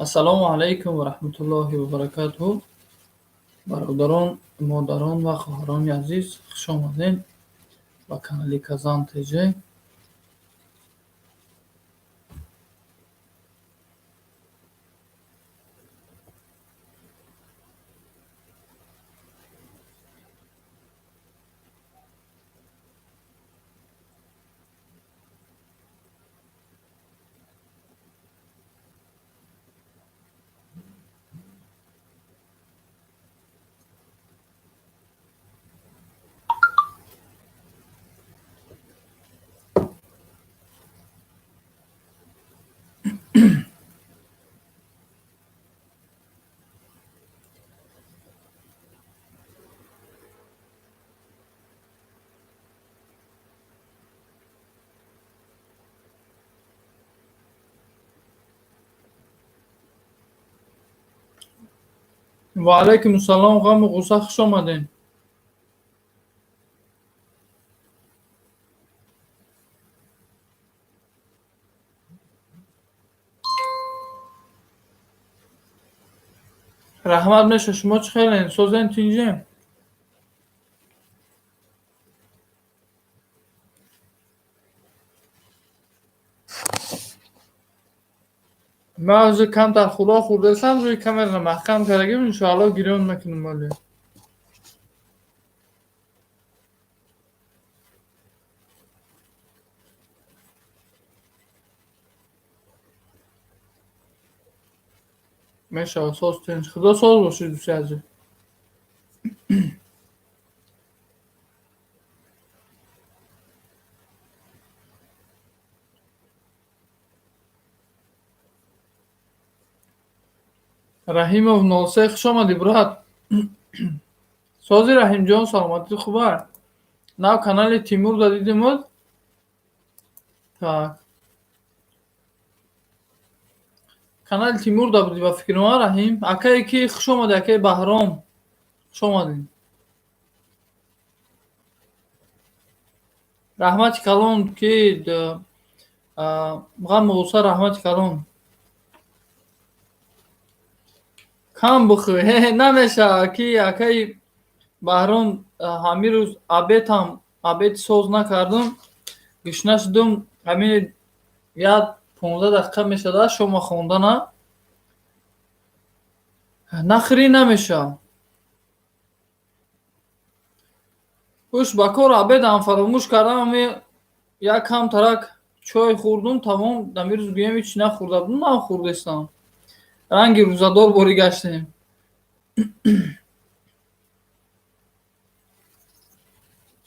Ассалому алайкум ва раҳматуллоҳи ва баракатуҳ. Бародарон, модарон ва хоҳарони азиз, хуш омадед ба канали Казан ТЖ. Ва алайкум ассалом, ғаму ғусса, хуш омадед. Раҳмат меша, шумо чӣ хелен? Созен, тинҷем? Ман ҳозир камтар хӯрок хӯрдастам, рӯи камераро маҳкам кардагим, иншоалло гирён мекунем вале. Мешавад, соз, тинҷ. Худо соз бошед, дӯсти азиз. Раҳимов 03, хуш омадӣ, брат. Сози, Раҳимҷон, саломатӣ хуба? Нав канали Тимур да дидимуд? Так. Канали Тимур да будӣ ба фикри ман, Раҳим. Акае ки хуш омадӣ, акаи Баҳром. Хуш омадед. Раҳмати калон ки ғаму ғусса, раҳмати калон. Кам бихӯр. Намешавад ки акаи Баҳром, ҳамин рӯз обедам обед соз накардам, гушна шудум, ҳамин як 15 дақиқа мешавад шома хондана. Нахӯрӣ намешавад. Ҳуш ба кор, обедам фаромӯш кардам, ҳами як камтарак чой хӯрдум, тамом. Ҳамин рӯз гӯям ҳеч нахӯрда будум, нам хӯрдестам. Ранги рӯзадор борӣ гаштем.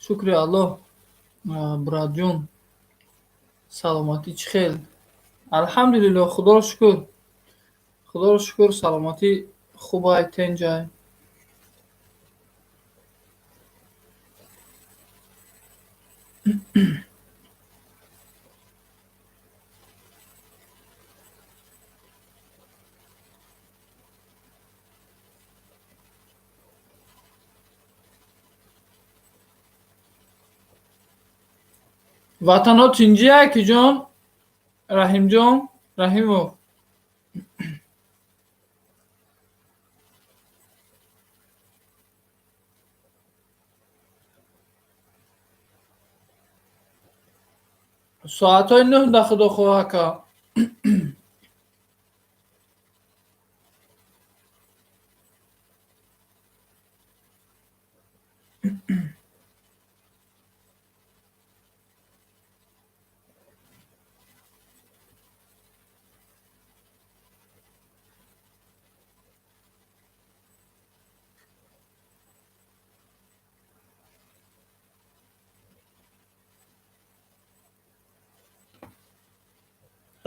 Шукри Аллоҳ, братҷон, саломатӣ чӣ хел? Алҳамдулиллоҳ, худоро шукр. Худоро шукр, саломатӣ хубай, тенҷай. Ватанҳо тинҷия ки ҷон? Раҳимҷон Раҳимов. Соатҳои 9 да, худо хоҳ, ака.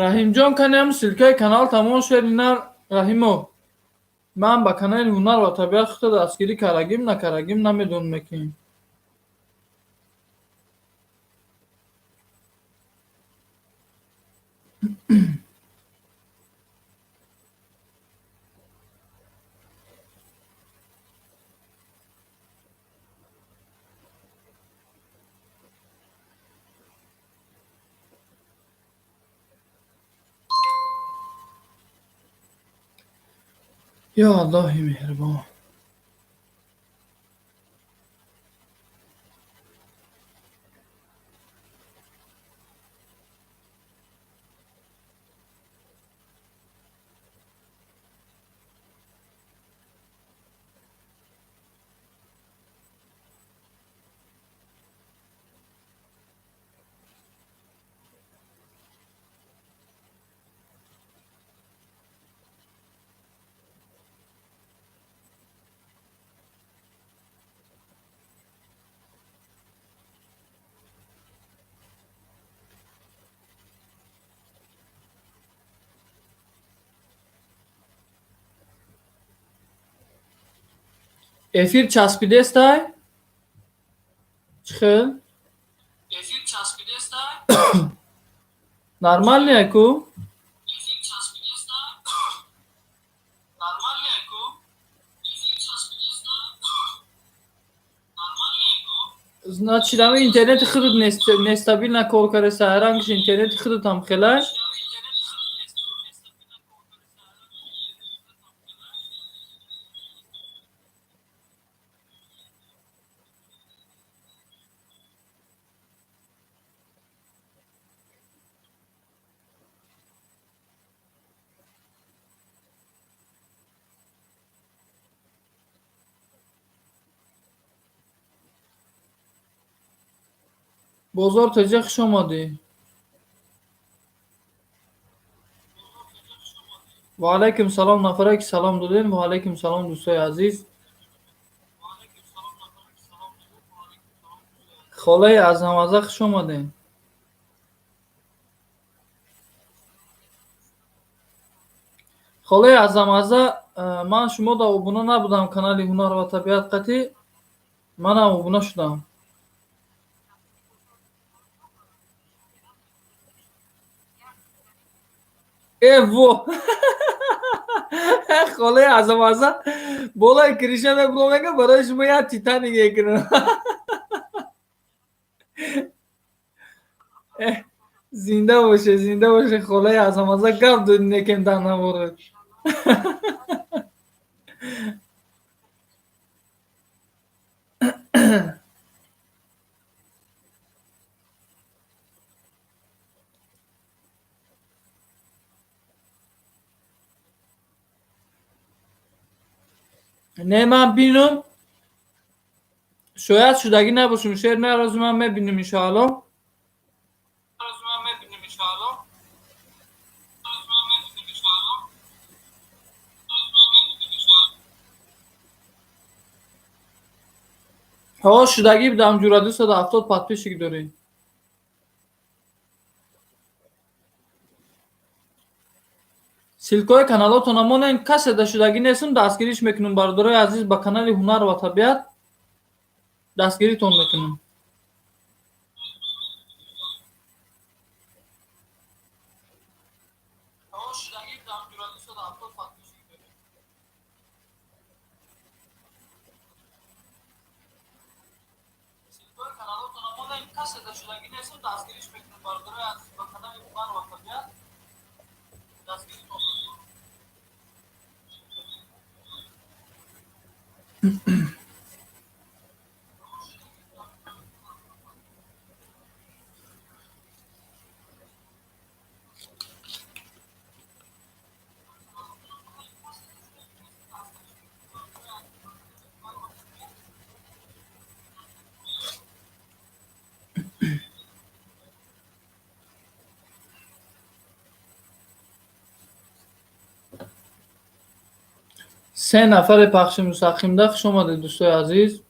Раҳимҷон, канем ссылкаи канал тамом шуд. Ина Раҳимов, ман ба канали Ҳунар ва табиат худта дастгирӣ карагим накарагим намедонам ки. Ё Аллоҳи меҳрубон. Эфир часпидестай? Чӣ хел? Эфир часпидестай? Нормальный ку? Эфир часпидестай? Нормальный ку? Эфир часпидестай? Нормальный ку? Значит, ами интернети худат нестабилна кор кареса, рангш интернети худат ҳам хелай. Бозор теҷа хуш омадӣ. Ва алайкум салом, нафаре ки салом додем. Ва алайкум салом, дӯстои азиз. Холаи Азамаза хуш омадем. Холаи Азамаза, ман шумо да обуна набудам канали Ҳунар ва табиат қатӣ, манам обуна шудам. Э во! Холаи Азамаза болои криша мебурам, мега барои шумо як Титаник мекунам. Зинда боше, зинда боше, холаи Азамаза гап додӣ некем дар наворад. Не, ман бинам, шояд шудагӣ набошам, шер нарозу ман мебинам иншоалло. Ҳо, шудагӣ будам ҷура, 270 подписчик дорӣ. Ссылкаҳои каналотона монен, касе да шудагӣ нестам, дастгириш мекунам, бародарои азиз, ба канали Ҳунар ва табиат дастгиритон мекунам. Се нафаре пахши мустақимда, хуш омадед, дӯстои азиз.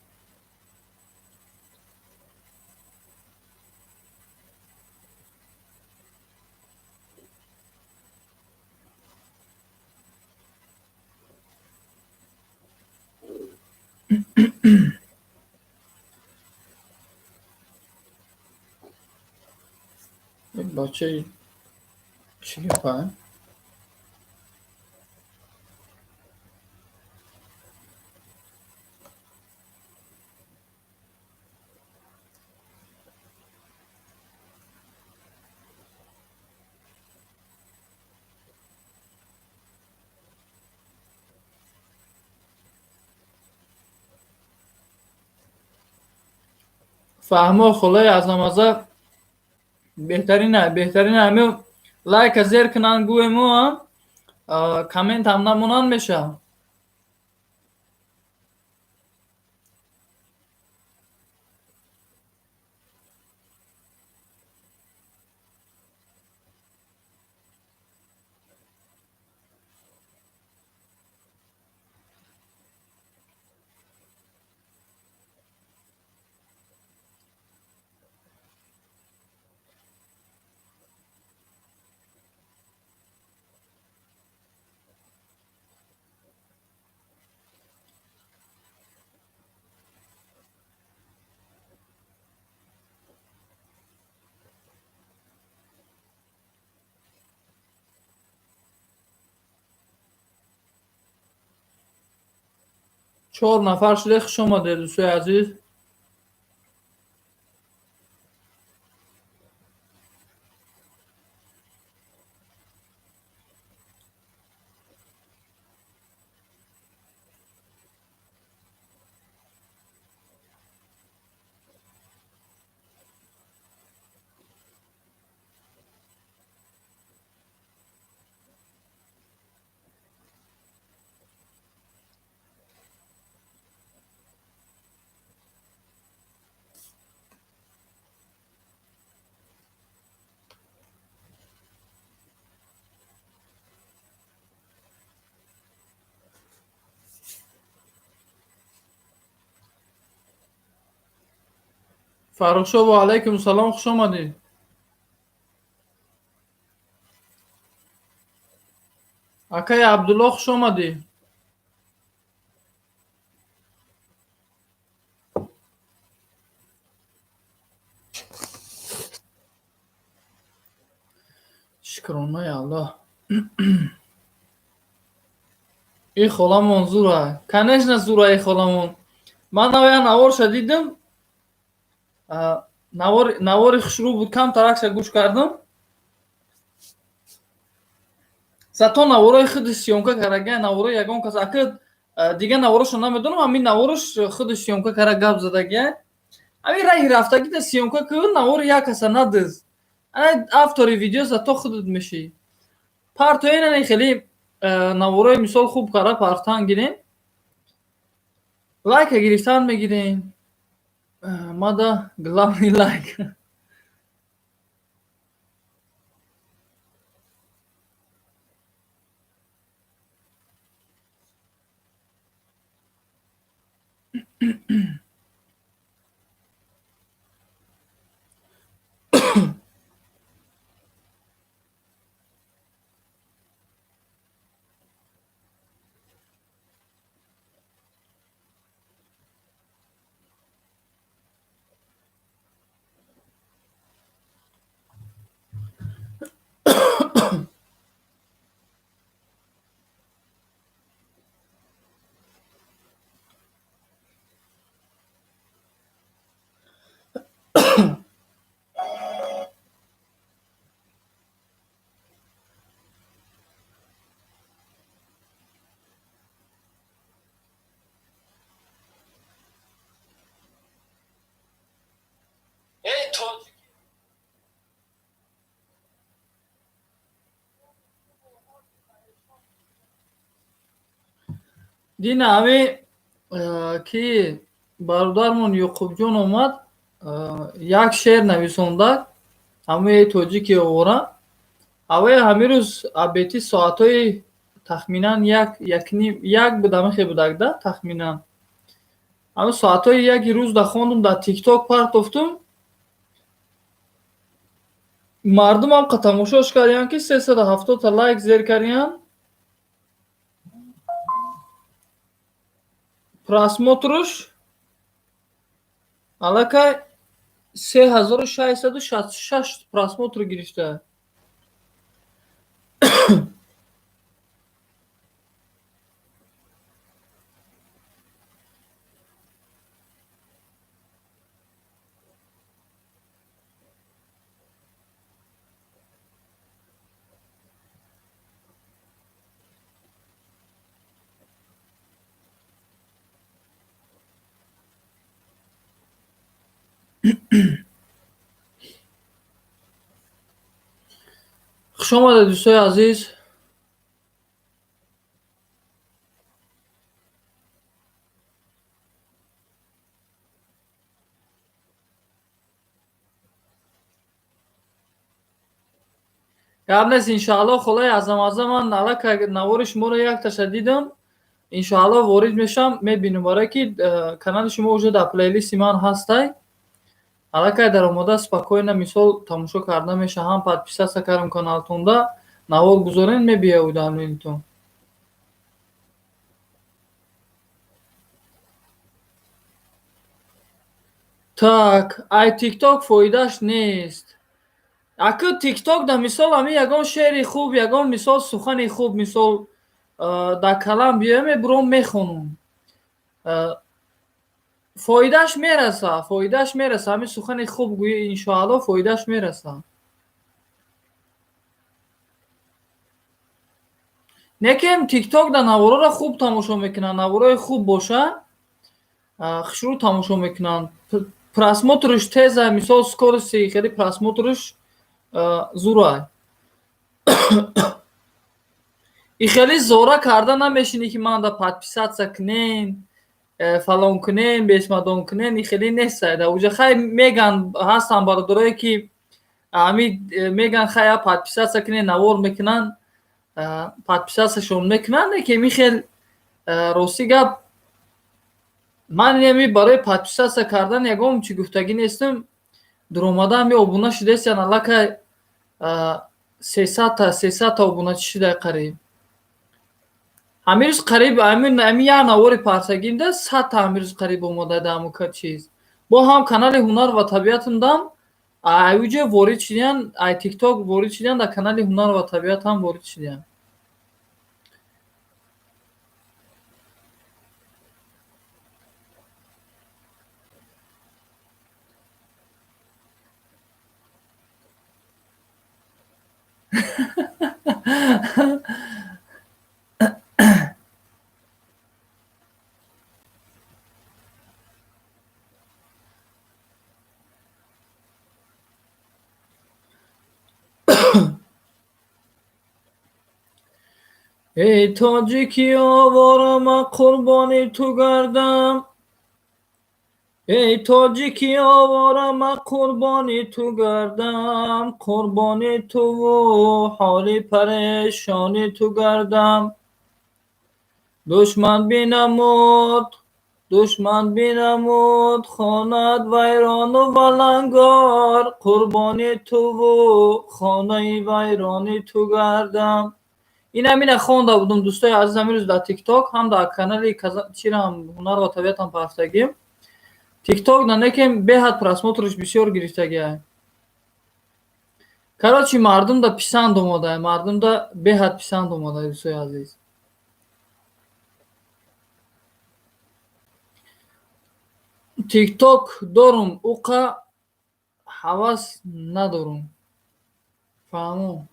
Бачаи чӣ гапа? Фаҳмо, холаи азамаза, беҳтарина, беҳтарина. Ҳамин лайка зер кунанд, гӯему коммент ҳам намонанд мешавад. Чор нафар шуда, хуш омадед, дӯстои азиз. Фаррухшо, ва алайкум салом, хуш омадед. Акаи Абдулло, хуш омадӣ. Шукронаи Аллоҳ. И холамон зура, конечно, зура и холамон. Ман навая наворша дидам, навори хушрӯ буд, камтаракша гӯш кардам. Зато наворои худи съёмка карага, наворои ягон кас ака дига наворошо намедонам, ҳамин наворош худи съёмка кара гап задагия. Ҳамин раҳи рафтагида съёмка кун, навори як каса надиз. Автори видео зато худат мешӣ. Партоенане хеле наворои мисол хуб кара партан гирем. Лайка гирифтан мегирем. Мада главный лайк. Дина ҳами ки бародармон Ёқубҷон омад, як шеър нависонда, ҳамаи тоҷики овора. Ҳавои ҳамин рӯз абети соатҳои Тахминан як, якним, як буд, ҳамин хел будак да, тахминан. Ҳамин соатҳои яки рӯз да хондум, дар ТикТок партофтум. Мардумам қа тамошош кардиян, ки 370-та лайк зер кардиян. Просмотр уш аллакай 3666 просмотр гирифта. Хуш омадед, дӯстои азиз. Гап нест, иншоалло, холаи Азамаза, ман аллакай навори шуморо якташа дидам. Иншоалло, ворид мешавам, мебинам, барое ки канали шумо уже дар плейлисти ман ҳастай. Аллакай даромада, спокойно, мисол, тамошо карда меша. Ҳам подписаться кардам каналтонда, навор гузорен, мебия уведомление тон. Так, ай ТикТок фоидааш нест. Аку ТикТок да, мисол, ҳамин ягон шеъри хуб, ягон, мисол, сухани хуб, мисол, дар калам биёя, мебуром, мехонум. Фоидааш мераса, фоидааш мераса. Ҳамин сухани хуб гӯӣ, иншоалло, фоидааш мераса. Лекин ТикТок да навороро хуб тамошо мекунанд, наворои хуб боша, хушрӯ тамошо мекунанд. Просмотр ш теза, мисол, скорости хеле просмотр ш зурай. И хеле зора карда намешинӣ, ки ман да подписаться кунен, фалон кунен, бесмадон кунен, и хеле нестай. Да уҷа хай меган, ҳастанд бародарое, ки ҳами меган, хай подписаться кунен, навор мекунанд, подписаться шон мекунанд, лекин ми хел, рости гап, ман ами барои подписаться кардан ягон чӣ гуфтагӣ нестам. Дуромада ами обуна шудестиян, аллакай 300-та обуначӣ шуда қариб. Ҳамин рӯз қариб ҳамин як навори партагинда 100-та ҳамин рӯз қариб омода да ҳамун чиз. Бо ҳам канали Ҳунар ва табиатумдам ай уҷа ворид шудиян, ай ТикТок ворид шудиян, дар канали Ҳунар ва табиат ҳам ворид шудиян. Эй тоҷики овора, ман қурбони ту гардам. Эй тоҷики овора, ман қурбони ту гардам, қурбони туву ҳоли парешони ту гардам. Душман бинамуд, душман бинамуд хонат вайрону валангор, қурбони туву хонаи вайрони ту гардам. Ин ҳамина хонда будум, дӯстои азиз, ҳамин рӯз дар ТикТок ҳам, дар канали чирам, Ҳунар ва табиатам пафтагим. ТикТок нанекем беҳад просмотр ш бисёр гирифтагиай. Короче, мардум да писанд омода, мардум да беҳад писанд омода, дӯстои азиз. ТикТок дорум, уқа ҳавас надорум. Фаҳмо.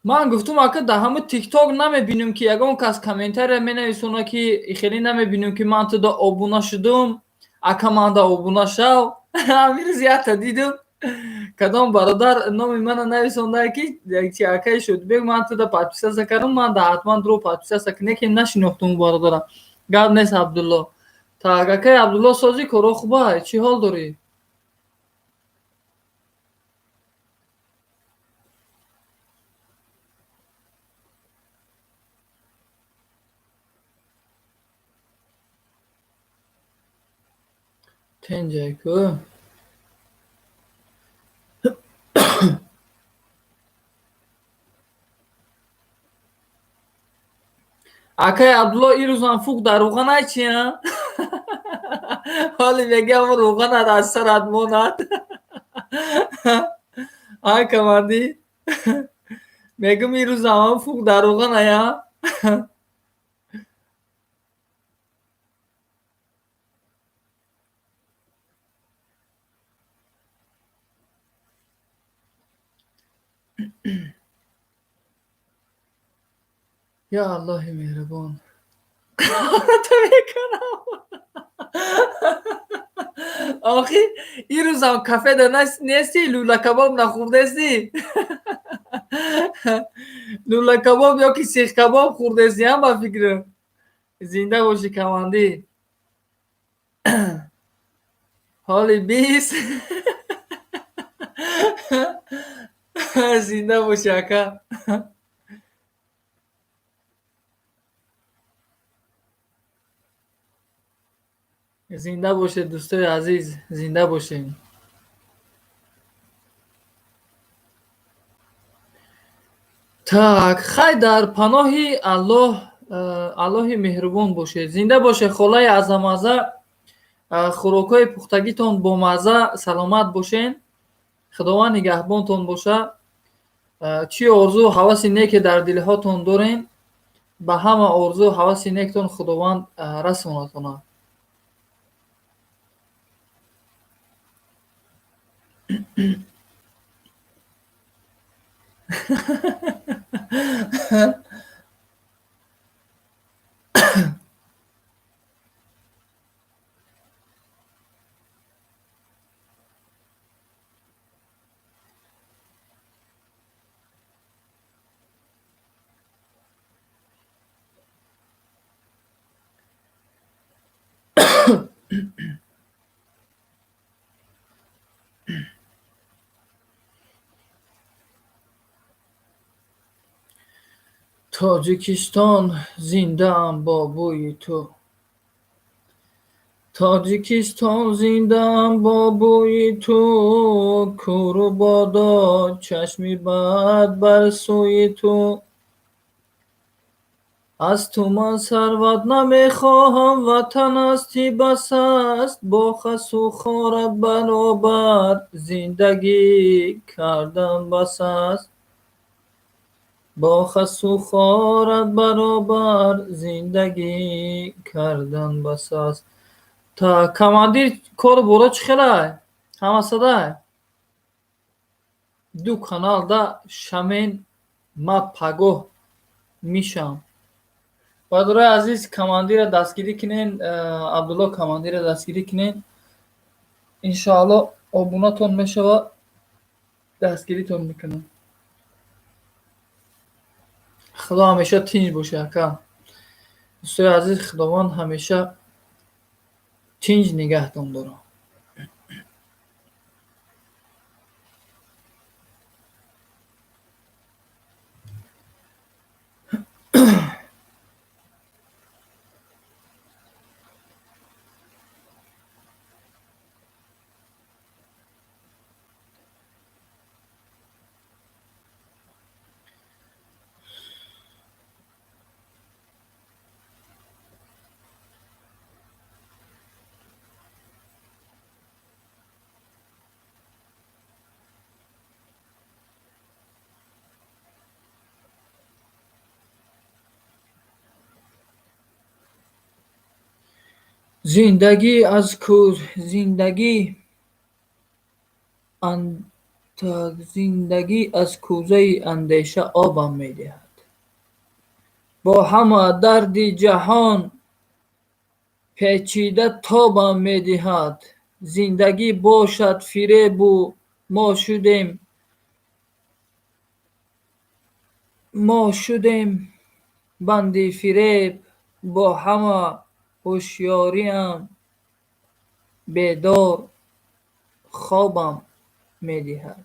Ман гуфтум, ака, дар ҳамун ТикТок намебинем, ки ягон кас комментария менависонад, ки хеле намебинем, ки ман туда обуна шудум, ака, ман да обуна шав. Ҳамин рӯз якта дидум, кадом бародар номи мана нависонда, ки чи, акаи Шодибек, ман туда подписаться кардам, ман да ҳатман дуро подписаться кунем, ки нашинохтум бародара. Гап нест, Абдулло. Так, акаи Абдулло, сози, коро хубай, чӣ ҳол дорӣ? Тенҷай ку. Акай Абдулло, ирӯзам фук дар рӯғанай чи, а? Ҳоли мегӯям, рӯғанат аз сарат монад. Ай командир, мегӯм, ирӯзам фук дар рӯғанай, а? Ё Аллоҳи меҳрубон, мекунам. Охи ирӯзам кафеда нести, лӯлакабоб нахӯрдестӣ? Лӯлакабоб ё ки сехкабоб хӯрдестӣ, ҳам ба фикрам. Зинда бошӣ, командир. Ҳоли 20. Зинда бошӣ, ака. Зинда бошед, дӯстои азиз, зинда бошед. Так, хай, дар паноҳи Аллоҳ, Аллоҳи меҳрубон бошед. Зинда бошед, холаи азамаза, хӯрокҳои пухтагитон бомазза, саломат бошед. Худованд нигаҳбонтон боша. Чӣ орзу ҳаваси неке дар дилҳотон дорем, ба ҳама орзу ҳаваси нектон Худованд расонатонад. Тоҷикистон, зиндаам бо бӯи ту. Тоҷикистон, зиндаам бо бӯи ту, кӯру бодо чашми бад бар сӯи ту. Аз ту ман сарват намехоҳам, ватан ҳастӣ бас аст, бо хасу хорат баробар зиндагӣ кардан бас аст. Бо хасу хорат баробар зиндагӣ кардан бас аст. Та командир, кору боро чӣ хелай? Ҳама садай? Ду каналда шамен, ма пагоҳ мишам. Бародарои азиз, командира дастгирӣ кунен, Абдулло командира дастгирӣ кунен. Иншоалло, обунатон мешава, дастгиритон мекунам. Худо ҳамеша тинҷ боша, ака. Дӯстои азиз, Худованд ҳамеша тинҷ нигаҳтон дорад. Зиндагӣ аз ку зиндагӣ зиндагӣ аз кӯзаи андеша обам медиҳад. Бо ҳама дарди ҷаҳон печида тобам медиҳад. Зиндагӣ бошад фиребу мо шудем банди фиреб, бо ҳама ҳушёриам бедор хобам медиҳад.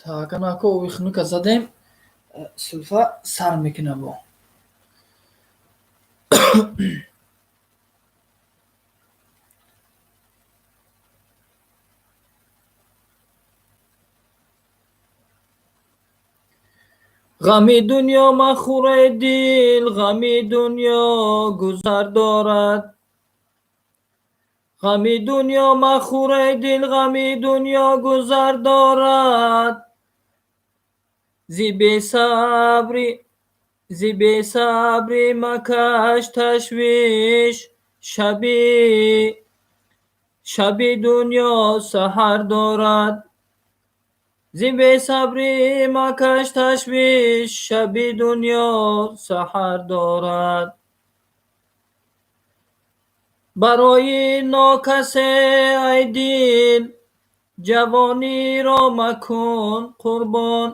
Так, анако оби хунука задем, сулфа сар мекуна бо. Ғами дунё махӯр, эй дил, ғами дунё гузар дорад. Ғами дунё махӯр, эй дил, ғами дунё гузар дорад. Зи бесабрӣ макаш ташвиш, шаби дунё саҳар дорад. Зи бесабрӣ макаш ташвиш, шаби дунё саҳар дорад. Барои нокасе, ай дил, ҷавониро макун қурбон.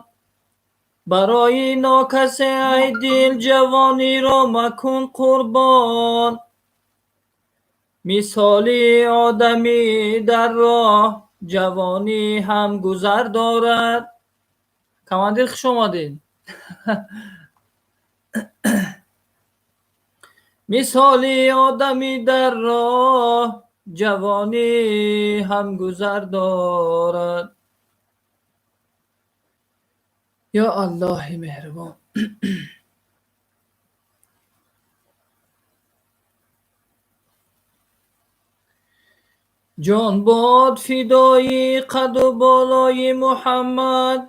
Барои нокасе, ай дил, ҷавониро макун қурбон. Мисоли одамӣ дар роҳ ҷавонӣ ҳам гузар дорад. Командир, хуш омадед. Мисоли одамӣ дар роҳ ҷавонӣ ҳам гузар дорад. Ё Аллоҳи меҳрубон. Ҷон бод фидои қаду болои Муҳаммад.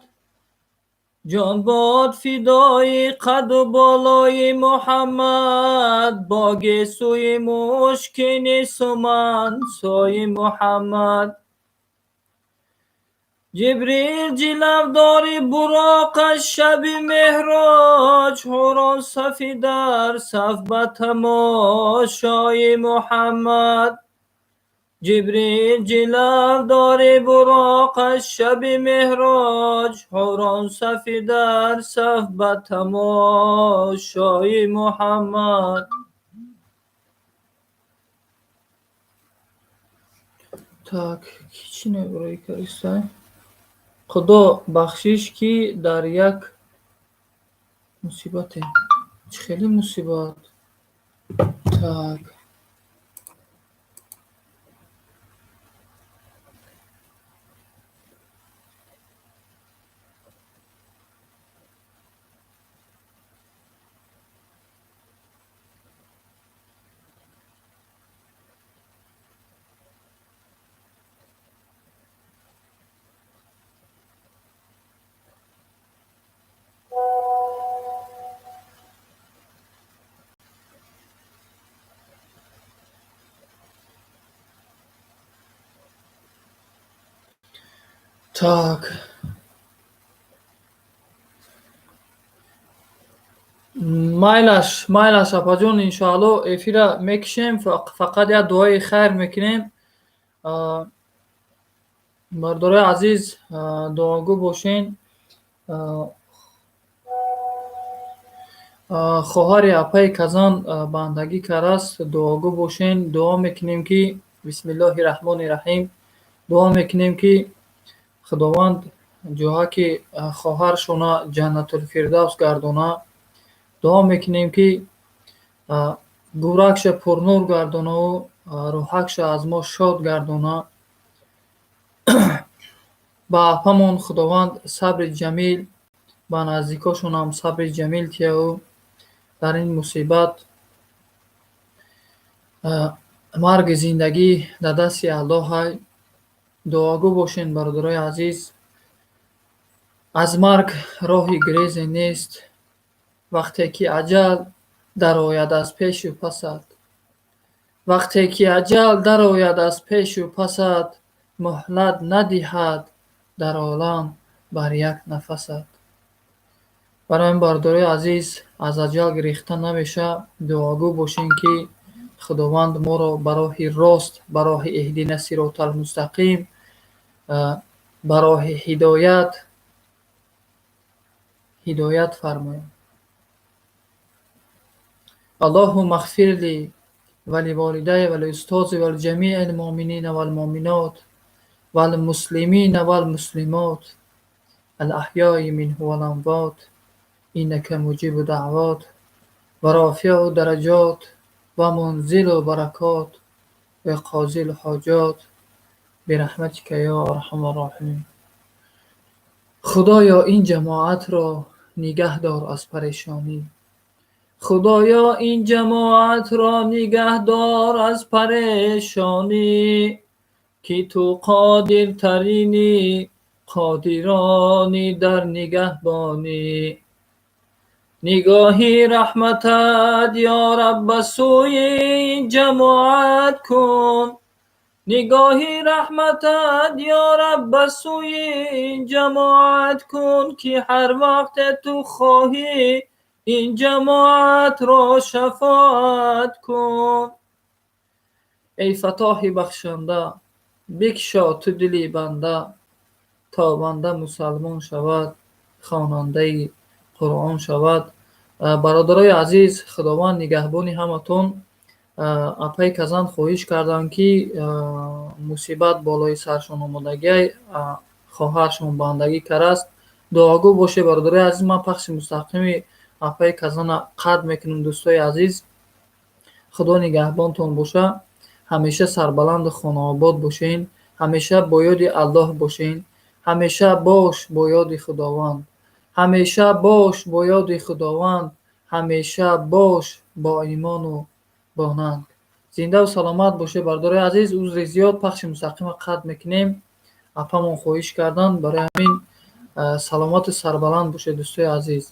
Ҷон бод фидои қаду болои Муҳаммад. Бо гесӯи мушкини суман сои Муҳаммад. Ҷибрил ҷилавдори буроқаш шаби меҳроҷ, ҳурон сафи дар саф ба тамошои Муҳаммад. Ҷибрил ҷилавдори буроқаш шаби меҳроҷ, ҳурон сафи дар саф ба тамошои Муҳаммад. Так, ки чӣ набурӣ каристай? Худо бахшиш, ки дар як мусибате. Чӣ хеле мусибат? Так. Так. Майлаш, майлаш, апаҷон, иншоалло эфира мекишем, фақат як дуои хайр мекунем. Бардорои азиз, дуогӯ бошен. Хоҳари апаи Казан бандагӣ кардааст, дуогӯ бошен. Дуо мекунем, ки бисмиллоҳи раҳмони раҳим, дуо мекунем, ки Худованд ҷоҳаки хоҳаршона ҷаннатулфирдавс гардона. Дуо мекунем, ки гӯракша пурнур гардонаву рӯҳакша аз мо шод гардона. Ба апамон Худованд сабри ҷамил, ба наздикошонам сабри ҷамил тияву дар ин мусибат. Марги зиндагӣ дар дасти Аллоҳай. Дуогӯ бошен, бародарои азиз. Аз марг роҳи гирезе нест. Вақте ки аҷал дарояд аз пешу пасат, вақте ки аҷал дарояд аз пешу пасат, муҳлат надиҳад дар олам бар як нафасат. Барои ин, бародарои азиз, аз аҷал гирехта намеша. Дуогӯ бошем, ки Худованд моро ба роҳи рост, ба роҳи иҳдина сироталмустақим, ба роҳи ҳидоят ҳидоят фармояд. Аллоҳумма ғфир ли ва ливолидайя ва лиустози ва лиҷамии алмуъминина валмуъминот валмуслимина валмуслимот алаҳёи минҳу валамвот иннака муҷибу даъвот ва рофиу дараҷот. Ва мунзилу баракот ва қозил ҳоҷот бираҳматика ё арҳамар роҳимин. Худоё, ин ҷамоатро нигаҳ дор аз парешонӣ. Худоё, ин ҷамоатро нигаҳ дор аз парешонӣ, ки ту қодиртаринӣ, қодиронӣ дар нигаҳбонӣ. Нигоҳи раҳматат, ё Раб, ба сӯи ин ҷамоат кун. Нигоҳи раҳматат, ё Раб, ба сӯи ин ҷамоат кун, ки ҳар вақте ту хоҳӣ, ин ҷамоатро шафоат кун. Эй Фаттоҳи бахшанда, бикшо ту дили банда, то банда мусалмон шавад, хонандаи Қуръон шавад. Бародарои азиз, Худованд нигаҳбони ҳаматон. Апаи Казан хоҳиш карданд, ки мусибат болои саршон омодагиай, хоҳаршон бандагӣ кардааст. Дуогӯ бошед, бародарои азиз. Ман пахши мустақими апаи Казана қатъ мекунам, дӯстои азиз. Худо нигаҳбонтон боша. Ҳамеша сарбаланду хонаобод бошен, ҳамеша бо ёди Аллоҳ бошен. Ҳамеша бош бо ёди Худованд, ҳамеша бош бо ёди Худованд, ҳамеша бош бо имону бо нанг. Зиндаву саломат бошед, бародарои азиз. Узри зиёд, пахши мустақима қатъ мекунем. Апамон хоҳиш карданд, барои ҳамин саломату сарбаланд бошед, дӯстои азиз.